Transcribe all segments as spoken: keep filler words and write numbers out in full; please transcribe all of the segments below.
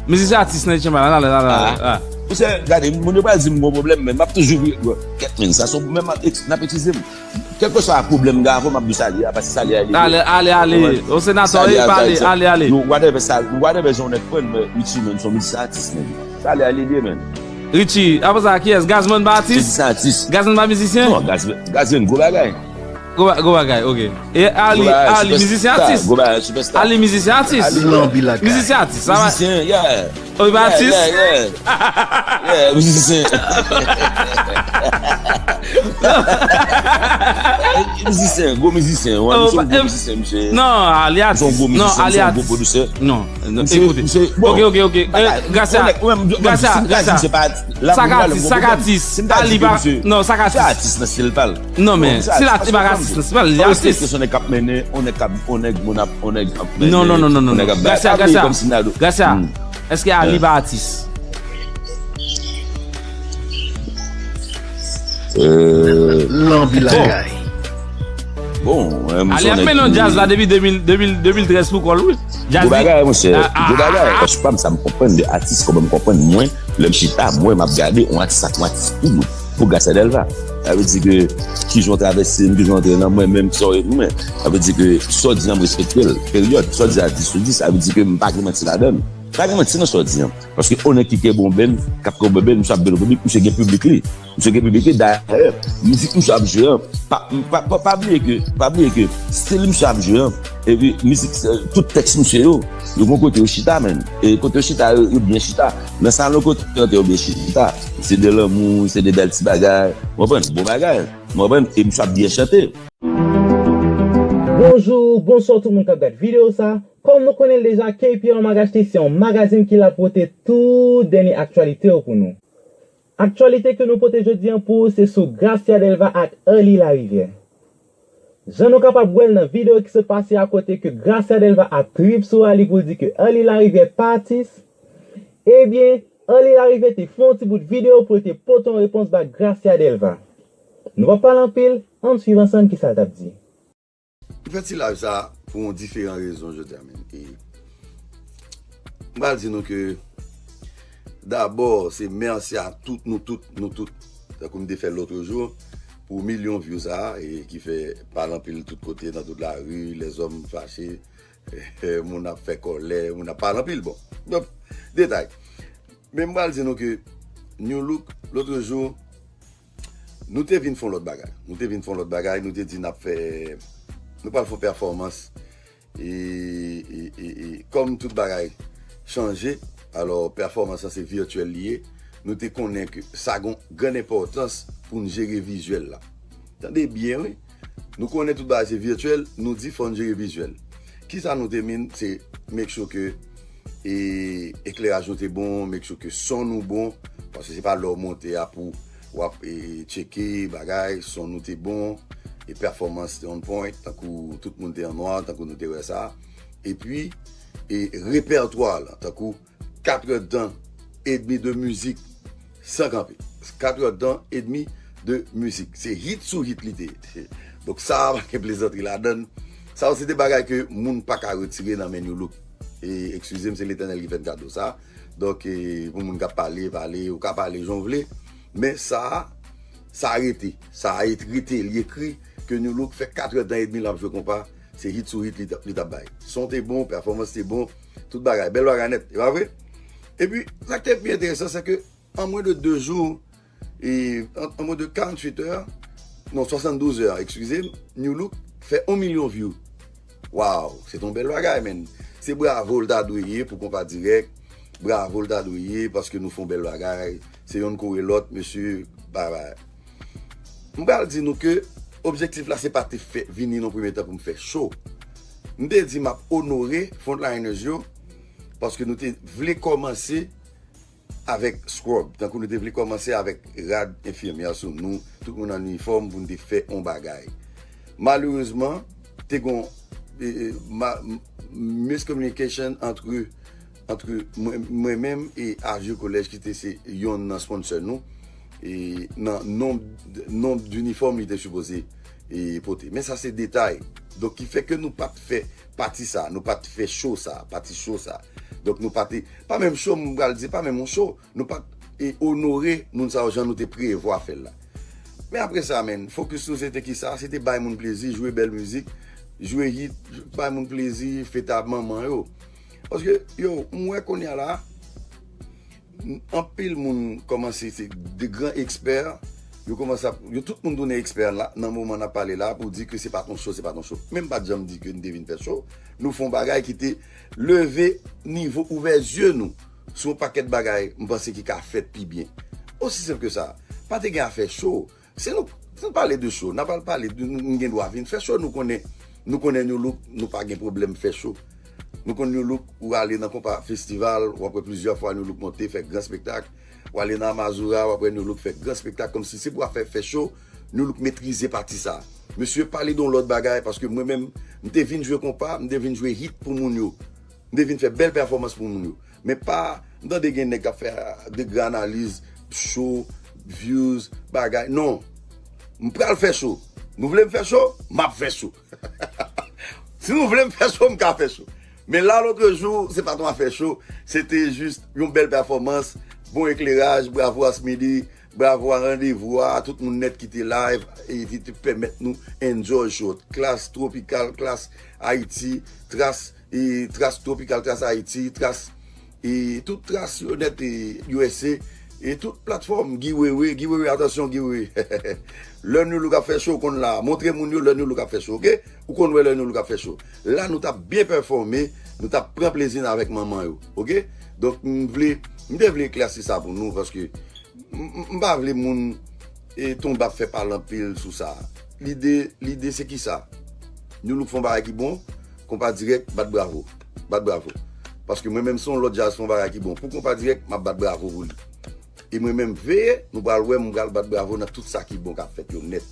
Mizisyen atis nan H M I la, la, la, la, la. Misye, gade, moun yo pral di m gon pwoblèm, men m ap toujou vre. Kèt, men, sa se menm n ap eskize m. Kèlkeswa pwoblèm m gen avè w, m ap di w sa l ye a, paske sa l ye a, li ye. Ale, ale, ale. O senatè, e pale, ale, ale. Yo, whatever sa, whatever jan w nèk pran, men Richie, men, se yon mizisyen atis, men. Sa l ye a, li ye, men. Richie, apre sa, kiyès? Gazman pa atis? Mizisyen atis. Gazman pa mizisyen? Non, Gazman, Gazman, gwo bagay. Gwo ba-, gwo bagay, ok. E Ali, Ali, mizisyen atis. Gwo bagay, superstar. Ali, mizisyen atis. Lanbi lakay. Mizisyen atis, sa va. Mizisyen, yeah. Oh, li pa atis? Yeah, yeah, yeah. Yeah, mizisyen. Mizisyen, gwo mizisyen. Wi, misye yon gwo mizisyen, misye. Non, Ali atis. Misye yon gwo mizisyen, misye yon gwo pwodisè. Non, non, ekoute. Ok, ok, ok. Gracia, Gracia, Gracia. Sa ka atis, sa ka atis. Ali pa, non, sa ka atis. Se atis nan stil pa l. Non, men, si la, li pa atis nan stil pa l, li atis. Se yon nèg k ap mennen, yon nèg k ap, yon nèg, moun ap, yon nèg ap mennen. Non, non, non, non, non. Gracia, Gracia. Gracia. Èske Ali pa atis? Lanbi lakay. Bon, Ali ap mennen yon djaz la depi de mil, de mil, de mil trèz pou kò l, wi. Gwo bagay, monchè. Gwo bagay. Paske pa m, sa m konprann de atis, kòman m konprann mwen, lè m chita, mwen, m ap gade yon atis ak yon atis pou, pou Gracia Delva. Sa vle di ke kijan w travèse m, kijan w antre nan mwen, menm sa w, men, sa vle di ke sa w di a, m respekte l. Peryòd. Sa w di a, dis sou dis. Sa vle di ke m pa gen manti ladan l. Pa gen manti nan sa w di a. Paske on nèg ki kenbe yon band, k ap kenbe yon band, misye ap bèl piblik, misye gen piblik li. Misye gen piblik li, dayè, mizik misye ap jwe an, pa, pa, pa, pa bliye ke, pa bliye ke stil misye ap jwe an, epi mizik, tout tèks misye yo, yo gon kote yo chita, menn. E kote yo chita, yo, yo byen chita. Nan salon kote yo byen chita. Se de lanmou, se de bèl ti bagay. W konprann? Bon bagay. W konprann? E misye ap byen chante. Bonjou, bonswa tout moun k ap gad videyo sa. Kòm nou konnen l deja, K P R Mag H T se yon magazin ki la pote tout dènye aktyalite yo pou nou. Aktyalite ke nou pote jodi an pou ou se sou Gracia Delva ak Arly Larivière. Jan nou kapab wè l nan videyo ki sot pase a kote ke Gracia Delva ap trip sou Arly pou l di ke Arly Larivière pa atis, ebyen, Arly Larivière te fè yon ti bout videyo pou l te pote yon repons ba Gracia Delva. Nou p ap pale anpil, ann swiv ansanm kisa l t ap di. M fè ti live sa pou yon diferan rezon jodi a menm. E m pral di nou ke dabò, se mèsi a tout nou tout, nou tout. Tankou m te fè lòt jou, pou milyon view sa, e ki fè pale anpil tout kote, nan tout lari, lèzòm fache, moun ap fè kòlè, moun ap pale anpil, bon. Bon, detay. Men m pral di nou ke Nu Look, lòt jou, nou te vin fè yon lòt bagay. Nou te vin fè yon lòt bagay, nou te di n ap fè, nou pral fè yon pèfòmans. E, e, e, e, kòm tout bagay chanje, alò, pèfòmans lan se vityèl li ye, nou te konnen ke sa gon grann enpòtans pou n jere vizyèl la. Tande byen, wi. Nou konnen tout bagay se vityèl, nou di fò n jere vizyèl. Kisa nou te min, se make sure ke, e, ekleraj nou te bon, make sure ke son nou bon, paske se pa lè w monte a pou w ap, e, tcheke bagay, son nou te bon, e pèfòmans te on point, tankou tout moun te an nwa, tankou nou te wè sa. Epi, e, repètwa lan, tankou katrè tan edmi de mizik san kanpe. Katrè tan edmi de mizik. Se hit sou hit li te ye. Donk sa a pa gen plezantri ladan l. Sa yo se de bagay ke moun pa ka retire nan men Nu Look. E, eskize m, se Letènèl ki fè n kado sa. Donk, e, pou moun k ap pale, pale, ou ka pale jan w vle. Men sa a, sa rete. Sa a rete, li ekri ke Nu Look fè katrè tan edmi l ap jwe konpa. Se hit sou hit li t ap, li t ap bay. Son te bon, pèfòmans te bon, tout bagay. Bèl bagay nèt, e pa vre? Epi, sa k te pi enteresan, se ke an mwen de de jou, e, an, an mwen de karanntuit è, non, swasanndouz è, eskize m, Nu Look fè yon milyon view. Waw, se t on bèl bagay, menn. Se bravo l ta dwe ye pou Konpa Dirèk. Bravo l ta dwe ye, paske nou fè on bèl bagay. Se yonn kore lòt, mesye, babay. M pral di nou ke objektif la se pa te fè vini nan premye tan pou m fè cho. M te di m ap onore frontliners yo paske nou te vle kòmanse avèk scrub, tankou nou te vle kòmanse avèk rad enfimyè sou nou, tout moun an inifòm pou n te fè on bagay. Malerezman, te gon, e, e, ma-, m-, miscommunication entre, entre mwen, mwen menm e Azur College ki te se yonn nan sponsor nou, e nan nonb, nonb d'inifòm li te sipoze, e, pote. Men sa se detay. Donk, ki fè ke nou pa t fè pati sa, nou pa t fè cho sa, pati cho sa. Donk nou pa te, pa menm cho, m pral di, pa menm yon cho, nou pa t e onore moun sa yo jan nou te prevwa fè l la. Men apre sa, menn, fokis nou se te ki sa? Se te bay moun plezi, jwe bèl mizik, jwe hit, bay moun plezi, fete ak manman yo. Paske, yo, m wè kounye a la, anpil moun kòmanse se de gran ekspè, yo kòmanse ap, yo tout moun tounen ekspè la, nan moman n ap pale la, pou di ke se pa t yon cho, se pa t yon cho. Men m pa t janm di ke n te vin fè cho, nou fè yon bagay ki te leve nivo ouvè zye nou sou yon pakèt bagay m panse ki ka fèt pi byen. Osi senp ke sa. Pa te gen afè cho. Si nou, si nou pale de cho, n ap al pale de, nou, nou gen dwa vin fè cho, nou konnen, nou konnen New Look, nou pa gen pwoblèm fè cho. Nou konn New Look, ou ale nan konpa festival, w ap wè plizyè fwa New Look monte, fè gran spektak. Ou ale nan Amazura, w ap wè New Look fè gran spektak, kòmsi se pou afè fè cho, New Look metrize pati sa. Mesye, pale de yon lòt bagay, paske mwen menm, m te vin jwe konpa, m te vin jwe hit pou moun yo. M te vin fè bèl pèfòmans pou moun yo. Men pa, m tande gen nèg k ap fè de gran analiz, cho, views, bagay. Non. M pral fè cho. Nou vle m fè cho? M ap fè cho. Si nou vle m fè cho, m ka fè cho. Men la, lotrejou, se pa t yon afè cho. Se te jis yon bèl pèfòmans, bon ekleraj, bravo Asmili, bravo a randevou a, tout moun nèt ki te live, e ki te pèmèt nou enjoy cho. Klass Tropical, Klass Haiti, Tras, e Tras Tropical, Tras Haiti, Tras, e tout Tras yo nèt, e U S A, e tout platfòm, Guy Wewe, Guy Wewe, atansyon Guy Wewe. Lè New Look ap fè cho, w konn la, montre moun yo lè New Look ap fè cho, oke? Ou konn wè lè New Look ap fè cho. La, nou t ap byen pèfòme, nou t ap pran plezi n avèk manman yo, oke? Donk, m vle, m te vle eklèsi sa pou nou, paske m, m, m pa vle moun, e, tonbe ap fè pale anpil sou sa. Lide, lide se ki sa? New Look fè yon bagay ki bon, Konpa Dirèk, bat bravo. Bat bravo. Paske mwen menm, si yon lòt djaz fè yon bagay ki bon pou Konpa Dirèk, m ap bat bravo pou li. E mwen menm, veye, nou pral wè, m pral bat bravo nan tout sa ki bon k ap fèt yo nèt.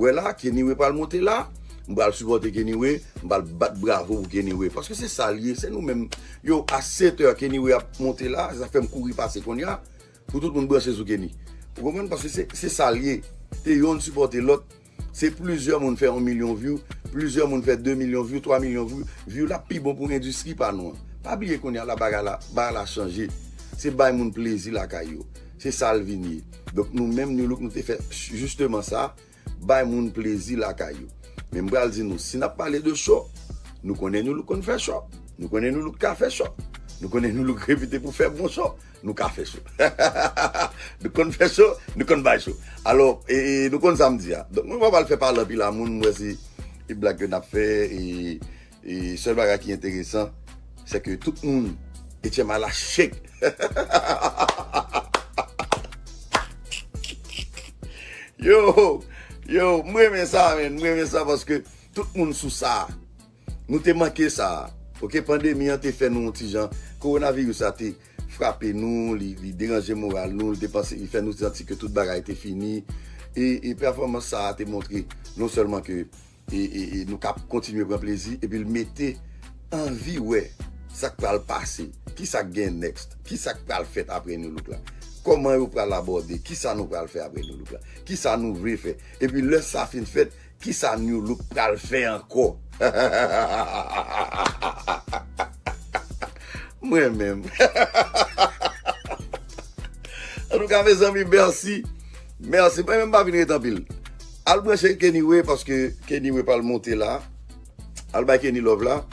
Wè la, Kenny Way pral monte la, m pral sipòte Kenny Way, m pral bat bravo pou Kenny Way. Paske se sa l ye, se nou menm. Yo, a sèt è, Kenny Way ap monte la, sa fè m kouri pase kounye a, pou tout moun branche sou Kenny. Ou konprann? Paske se, se sa l ye. Te yonn sipòte lòt. Se plizyè moun fè yon milyon view, plizyè moun fè de milyon view, twa milyon view. View la pi bon pou endistri pa nou an. Pa bliye kounye a la bagay la, bagay la chanje. Se bay moun plezi lakay yo. Se sa l vin ye. Donk nou menm, New Look, nou te fè jisteman sa, bay moun plezi lakay yo. Men m pral di nou, si n ap pale de cho, nou konnen New Look konn fè cho. Nou konnen New Look ka fè cho. Nou konnen New Look repite pou fè bon cho. Nou ka fè cho. Nou konn fè cho, nou konn bay cho. Alò, e, e, nou konn sa m di a. Donk, mwen pa pral fè pale anpil a moun, m wè se, e blag ke n ap fè, e, e sèl bagay ki enteresan, se ke tout moun, Etienne Mala shake. Yo, yo, m renmen sa, men, m renmen sa paske tout moun sou sa. Nou te manke sa. Oke, pandemi an te fè nou yon ti jan, kowonaviris la te frape nou, li, li deranje moral nou, li te panse, li fè nou santi ke tout bagay te fini. E, e pèfòmans sa a te montre non sèlman ke e, e, e nou ka kontinye pran plezi, epi l mete anvi wè sa k pral pase, ki sa k gen next, ki sa k pral fèt apre New Look la, kòman yo pral abòde, ki sa nou pral fè apre New Look la, ki sa nou vle fè, epi lè sa fin fèt, ki sa New Look pral fè ankò. Mwen menm. Antouka, mezanmi, mèsi. Mèsi. Mwen menm, m pa vin ret anpil. Al branche Kenny Way, paske Kenny Way pral monte la. Al bay Kenny love la.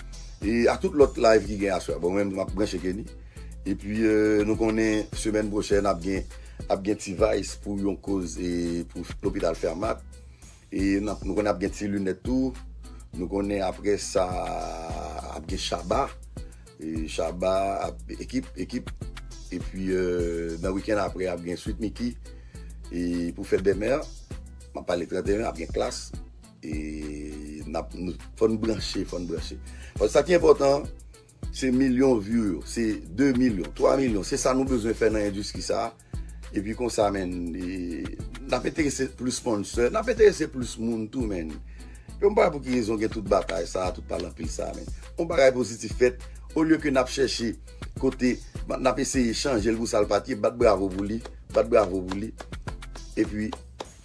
E a tout lòt live ki gen aswè. Bon, mwen menm, m ap branche Kenny. Epi, euh, nou konnen semèn pwochèn ap gen, ap gen T-Vice pou yon koz e pou lopital Fermat. E n ap, nou konnen ap gen Ti Linèt tou. Nou konnen apre sa ap gen Shabba. E Shabba ap ekip, ekip. Epi, euh, nan wikenn apre ap gen Sweet Micky. E pou fèt dè mè, m ap pale trannteyen, ap gen Klass. E n ap, nou, fò n branche, fò n branche. Paske sa ki enpòtan, se milyon view yo, se de milyon, twa milyon, se sa nou bezwen fè nan endistri sa a. Epi konsa, menn, e, n ap enterese plis sponsor, n ap enterese plis moun tou, menn. Yo, m pa wè pou ki rezon gen tout batay sa a, tout pale anpil sa a, menn. Yon bagay pozitif fèt, olye ke n ap chèche kote, n ap eseye chanje l pou sa l pa t ye, bat bravo pou li, bat bravo pou li. Epi,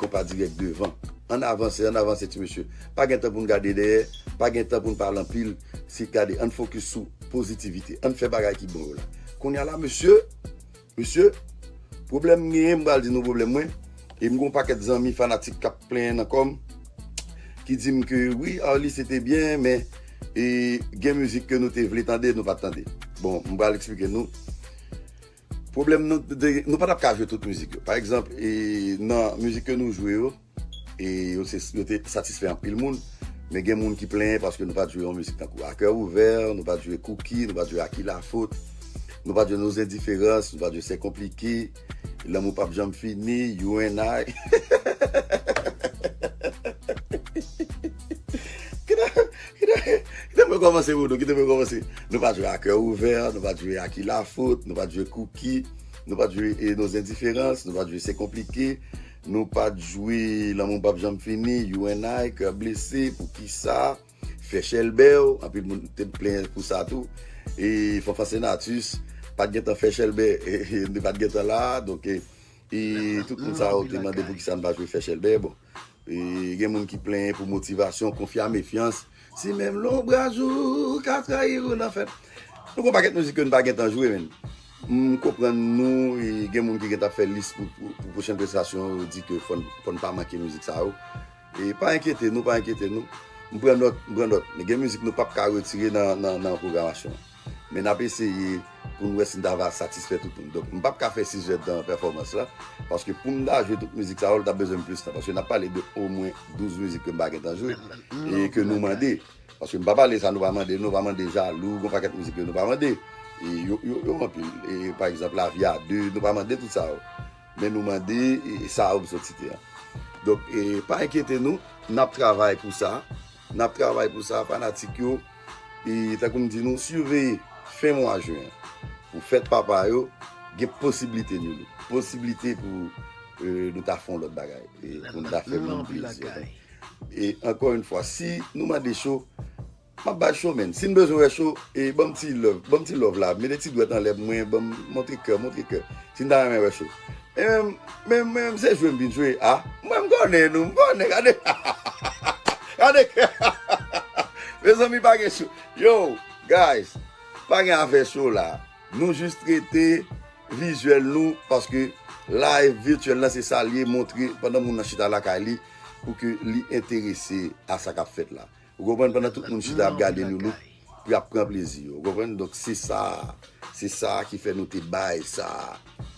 Konpa Dirèk devan. Ann avanse, ann avanse, ti mesye. Pa gen tan pou n gade dèyè, pa gen tan pou n pale anpil. Se gade, ann fokis sou pozitivite. Ann fè bagay ki bon yo la. Kounye a la, mesye, mesye, pwoblèm m genyen, m pral di nou pwoblèm mwen. E m gen yon pakèt zanmi fanatik k ap plenyen nan kò m, ki di m ke wi, Arly se te byen, men e, gen mizik ke nou te vle tande, nou pa t tande. Bon, m pral eksplike nou. Pwoblèm nou, de, nou pa t ap ka jwe tout mizik yo. Pa egzanp, e, nan mizik ke nou jwe yo, e yo, se, yo te satisfè anpil moun, men gen moun ki plenyen paske nou pa t jwe yon mizik tankou A Cœur Ouvert, nou pa t jwe Cookie, nou pa t jwe À qui la faute, nou pa t jwe Nos indifférences, nou pa t jwe C'est compliqué, L'amour p ap janm fini, You and I. Kite, kite, kite mwen kòmanse pou nou, kite mwen kòmanse. Nou pa t jwe À Cœur Ouvert, nou pa t jwe À qui la faute, nou pa t jwe Cookie, nou pa t jwe e, Nos indifférences, nou pa t jwe C'est compliqué, nou pa t jwe L'amour p ap janm fini, You and I, Cœur blessé, Poukisa, Fè chèlbè, anpil moun te plenyen pou sa tou. E Fanfan Senatus, pa t gentan fè chèlbè, e, e, li pa t gentan la, donk, e, e tout moun sa yo te mande poukisa n pa jwe Fè chèlbè, bon. E gen moun ki plenyen pou motivasyon, Konfya Mefyans, si menm lonbraj ou ka trayi ou nan fèt. Nou gon pakèt mizik ke n pa gentan jwe, men m konprann nou, e gen moun ki gentan fè lis pou, pou, pou pwochèn prestasyon yo, di ke fò n, fò n pa manke mizik sa yo. E pa enkyete nou, pa enkyete nou. M pran nòt, m pran nòt. Men gen mizik nou p ap ka retire nan, nan, nan pwogramasyon an. Men n ap eseye pou n wè si n ta va satisfè tout moun. Donk, m p ap ka fè sizè dan pèfòmans la, paske pou m ta jwe tout mizik sa yo, l t ap bezwen m plis tan, paske n ap pale de omwen douz mizik ke m pa gentan jwe, e ke nou mande. Paske m pa pale sa nou pa mande, nou pa mande Jalou, gon pakèt mizik ke nou pa mande. E yo, yo, yo anpil. E pa egzanp, Lavi a de, nou pa mande tout sa yo. Men nou mande, e, sa yo m sot site an. Donk, e, pa enkyete nou, n ap travay pou sa. N ap travay pou sa, fanatik yo. E tankou m di nou, siveye fen mwa jen an. Pou fèt papa yo, gen posiblite nou, posiblite pou, e, nou ta fè yon lòt bagay. E pou nou ta fè moun plezi. E ankò yon fwa, si nou mande cho, m ap bay cho, men. Si n bezwen wè cho, e ban m ti love, ban m ti love la. Mete ti dwèt anlè mwen, ban m montre kè, montre kè. Si n ta renmen wè cho. Men, men, men, men, se jwe m vin jwe. A, mwen m konnen nou, m konnen, gade. Gade kè. Mezanmi, pa gen cho. Yo, guys, pa gen afè cho la. Nou jis trete vizyèl nou, paske live vityèl lan se sa l ye, montre pandan moun nan chita lakay li, pou ke li enterese a sa k ap fèt la. Ou konprann? Pandan tout moun chita ap gade nou, nou, pou y ap pran plezi yo. Ou konprann? Donk, se sa, se sa ki fè nou te bay sa.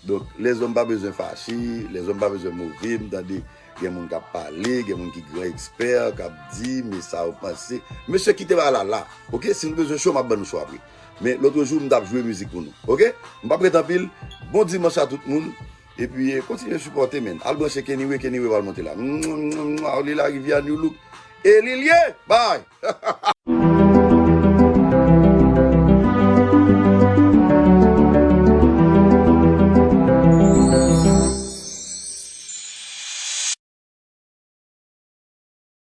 Donk, lèzòm pa bezwen fache, lèzòm pa bezwen move, m tande gen moun k ap pale, gen moun ki gran ekspè, k ap di, men sa yo panse. Mesye, kite bagay la la, oke? Si nou bezwen cho, m ap ban nou cho apre. Men, lòt jou, m t ap jwe mizik pou nou, oke? M p ap ret anpil. Bon dimanch a tout moun. Epi, eh, kontinye sipòte, men. Al branche Kenny Way, Kenny Way pral monte la. Mwah, mwah, mwah, Arly Larivière, New Look. E li l ye! Bye!